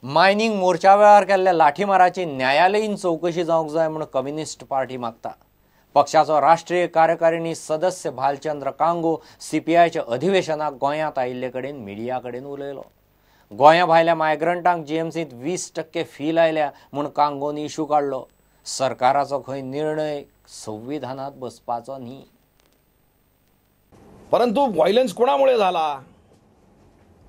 Mining मोर्चा वेळार केल्ल्या लाठीमाराची न्यायालयीन चवकशी जावंक जाय म्हूण कम्युनिस्ट पार्टी मागता. पक्षाचो राष्ट्रीय कार्यकारिणी सदस्य भालचंद्र कांगो सीपीआयच्या अधिवेशनाक गोंयांत आयिल्ले कडेन मिडिया कडेन उलयलो. गोंया भायल्या मायग्रंटांक जीएमसींत 20% फी लायल्या म्हूण कांगोन इशू काडलो. सरकाराचो खंय निर्णय संविधानात बसपाचो न्ही. परंतु व्हायलन्स कोणामुळे झाला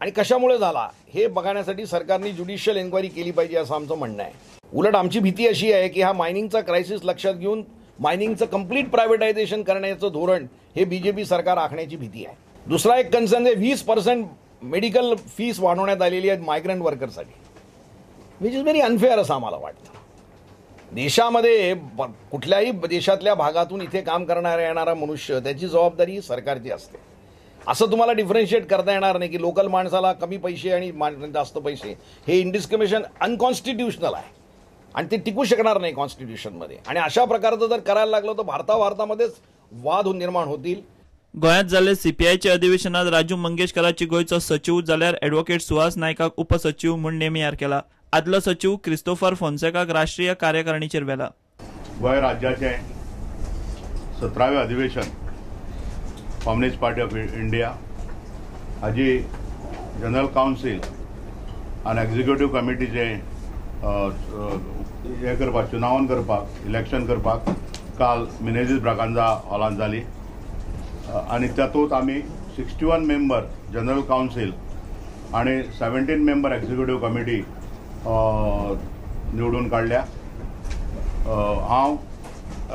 आणि कशामुळे झाला हे बघण्यासाठी सरकारने ज्युडिशियल एन्क्वायरी केली पाहिजे असं आमचं म्हणणं आहे. उलट आमची भीती अशी आहे की हा मायनिंगचा क्रायसिस लक्षात घेऊन मायनिंगचं कंप्लीट प्रायव्हेटायझेशन करण्याचं धोरण हे बीजेपी सरकार आखण्याची भीती आहे. दुसरा एक कन्सर्न आहे 20% मेडिकल फीस वाढवण्यात आलेली आहे migrant वर्करसाठी, which is very unfair असं आम्हाला वाटतं. देशामध्ये कुठल्याही देशातल्या भागातून इथे काम करणारा येणारा मनुष्य त्याची जबाबदारी सरकारची असते. असं तुम्हाला डिफरन्शिएट करता येणार नाही की लोकल माणसाला कमी पैसे आणि जास्त पैसे, हे इनडिस्क्रिमिनेशन अनकॉन्स्टिट्युशनल आहे आणि ते टिकू शकणार नाही कॉन्स्टिट्यूशनमध्ये. आणि अशा प्रकारचं जर करायला लागलं तर भारतामध्येच वाद निर्माण होतील. गोंयांत जाल्ले सीपीआयच्या अधिवेशनात राजू मंगेशकराची गोंयचो सचीव जाल्यार ॲडव्होकेट सुहास नायकाक उपसचीव म्हूण नेमियार केला. आदलो सचीव क्रिस्तोफर फोन्सेकाक राष्ट्रीय कार्यकारिणीचेर व्हेला. गोंय राज्याचें 17वें अधिवेशन कम्युनिस्ट पार्टी ऑफ इंडिया हाजी जनरल कावन्सील आनी एग्जिक्युटीव कमिटीचें हें करपाक, चुनावन करपाक, इलेक्शन करपाक काल मिनेझीस ब्रागांजा हॉलांत जाली आनी तातूंत आमी 61 मेंबर जनरल कावन्सील आनी 17 मेंबर एग्जिक्युटीव कमिटी निवडून काडल्या. हांव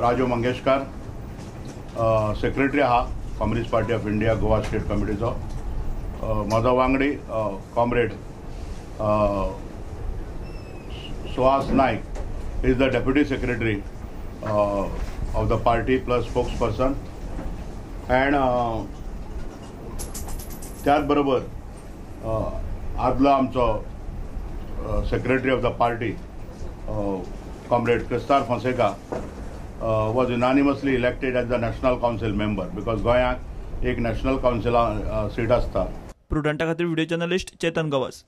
राजू मंगेशकार सेक्रेटरी आहा Communist Party of India Goa state कमिटीचो. म्हजो वांगडी comrade Suhas Naik is the deputy secretary of the party plus spokesperson. And त्याच बरोबर आदलो आमचो secretary of the party comrade Cristar Fonseca was unanimously elected as the national council member because गोंयांत एक national कावन्सिला seat आसता. प्रुडंटा खातीर video journalist Chetan Gawas.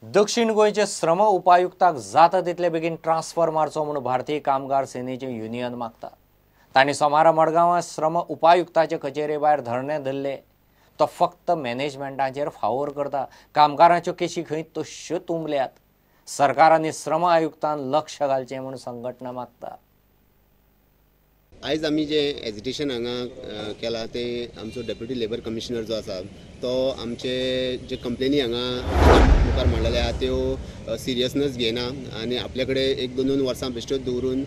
दक्षिण गोंयचे श्रम उपायुक्ताक जाता तितले बेगीन ट्रान्सफर मारचो म्हूण भारतीय कामगार सेनेचें युनियन मागता. तांणी सोमारा मडगांवां श्रम उपायुक्ताचे कचेरे भायर धरणे धरले. तो फक्त मॅनेजमेंटाचेर फावोर करता. कामगारांच्यो केशी खंय तश्यो तुंबल्यात. सरकार आनी श्रम आयुक्तान लक्ष घालचें म्हूण संघटना मागता. आयज आमी जे एजिटेशन हांगा केलां तें आमचो डेप्युटी लेबर कमिशनर जो आसा तो आमचे जे कंप्लेनी हांगा मुखार मांडलेले आहा त्यो सिरियसनेस घेयना आनी आपल्या कडेन एक दोन दोन वर्सां बेश्ट्योच दवरून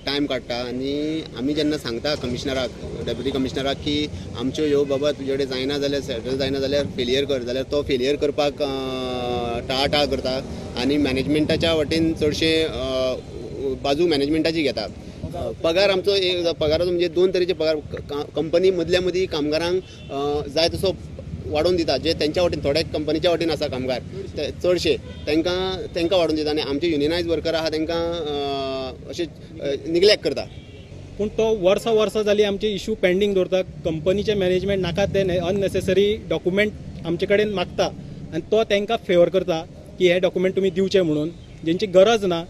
टायम काडटा. आनी आमी जेन्ना सांगता कमिशनराक, डेप्युटी कमिशनराक की आमच्यो ह्यो बाबा तुजे कडेन जायना जाल्यार, सेटल जायना जाल्यार फेलियर कर, जाल्यार तो फेलियर करपाक टाळाटाळ करता आनी मॅनेजमेंटाच्या वटेन चडशे बाजू मॅनेजमेंटाची घेता. पगार आमचो पगाराचो म्हणजे दोन तरेचे पगार कंपनी मदल्या मदीं कामगारांक जाय तसो वाडोवन दिता, जे तेंच्या वटेन थोडे कंपनीच्या वटेन आसा कामगार ते चडशे तांकां वाडोवन दिता आनी आमचे युनियनायज वर्कर आहा तांकां अशें निग्लेक्ट करता. पूण तो वर्सां वर्सां जाली आमचे इशू पेंडींग दवरता. कंपनीचें मॅनेजमेंट नाका ते अननेसेसरी डॉक्युमेंट आमचे कडेन मागता आनी तो तांकां फेवर करता की हे डॉक्युमेंट तुमी दिवचे म्हणून, जेंची गरज ना.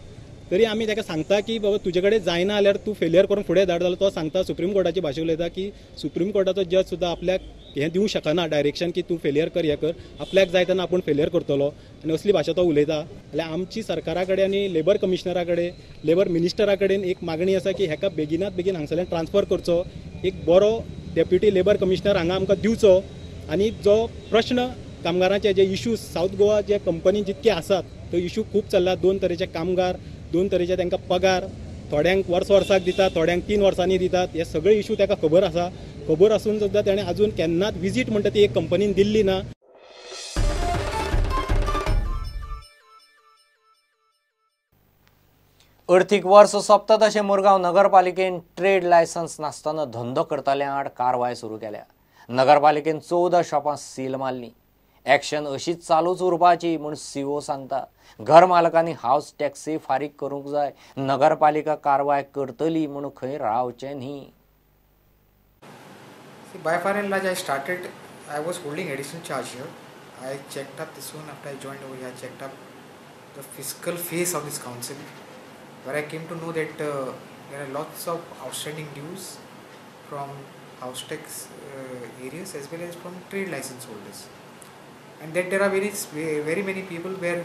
तरी आमी ताका सांगता की बाबा तुजे कडेन जायना जाल्यार तूं फेलियर करून फुडें धाड, जाल्यार तो सांगता सुप्रीम कोर्टाची भाशा उलयता की सुप्रीम कोर्टाचो जज सुद्दां आपल्याक हें दिवंक शकना डायरेक्शन की तूं फेलियर कर, हें कर, आपल्याक जाय तेन्ना आपूण फेलियर करतलो आनी असली भाशा तो उलयता. जाल्यार आमची सरकारा कडेन आनी लेबर कमिशनरा कडेन, लेबर मिनिस्टरा कडेन एक मागणी आसा की हेका बेगिनात बेगीन हांगसरल्यान ट्रान्सफर करचो, एक बरो डेप्युटी लेबर कमिशनर हांगा आमकां दिवचो आनी जो प्रश्न कामगारांचे जे इशूज सावथ गोवा जे कंपनी जितके आसात तो इशू खूब चल्ला. दोन तरेचे कामगार, दोन तरेचे तांकां पगार, थोड्यांक वर्स वर्साक दितात, थोड्यांक 3 वर्सांनी दितात, हे सगळे इशू ताका खबर आसा. खबर आसून सुद्दां ताणें अजून केन्नाच विजीट म्हणटा ती एक कंपनीन दिल्ली ना. अर्थीक वर्स सोंपता तशें मुरगांव नगरपालिकेन ट्रेड लायसन्स नासतना धंदो करतल्या आड कारवाय सुरू केल्या. नगरपालिकेन 14 शॉपां सील मारली. एक्शन अशीच चालूच उरपाची म्हूण सीओ सांगता. घर मालकांनी हावस टॅक्सी फारीक करूंक जाय. नगरपालिका कारवाय करतली म्हूण खंय रावचें न्ही. By far and large I started, I was holding additional charge here. I checked up soon after I joined over here, I checked up the fiscal face of this council, where I came to know that there are lots of outstanding dues from house tax areas as well as from trade license holders, and that there are very, very many people where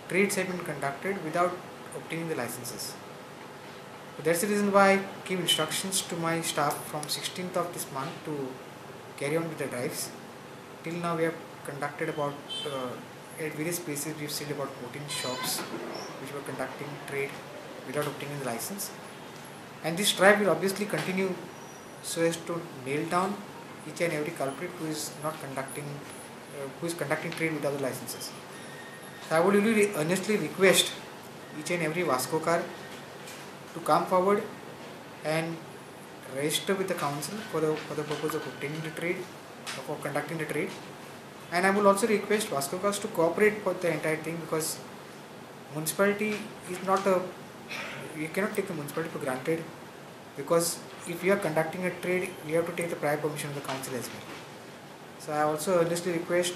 trades have been conducted without obtaining the licenses. So that's the reason why I gave instructions to my staff from 16th of this month to carry on with the drives. Till now we have conducted about, at various places we have seen about 14 shops which were conducting trade without obtaining the license. And this drive will obviously continue so as to nail down each and every culprit who is not conducting, who is conducting trade without the licenses. So I would really earnestly request each and every Vascokar to come forward and register with the council for the purpose of obtaining the trade, for conducting the trade. And I will also request Vascokars to cooperate for the entire thing, because municipality is not a, you cannot take the municipality for granted, because if you are conducting a trade, you have to take the prior permission of the council as well. So I also earnestly request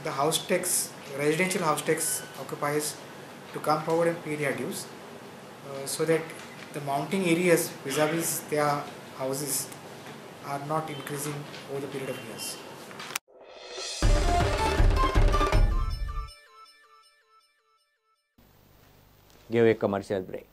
the house tax, residential house tax occupiers to come forward and pay their dues, so that the mounting areas vis-a-vis their houses are not increasing over the period of years. Give a commercial break.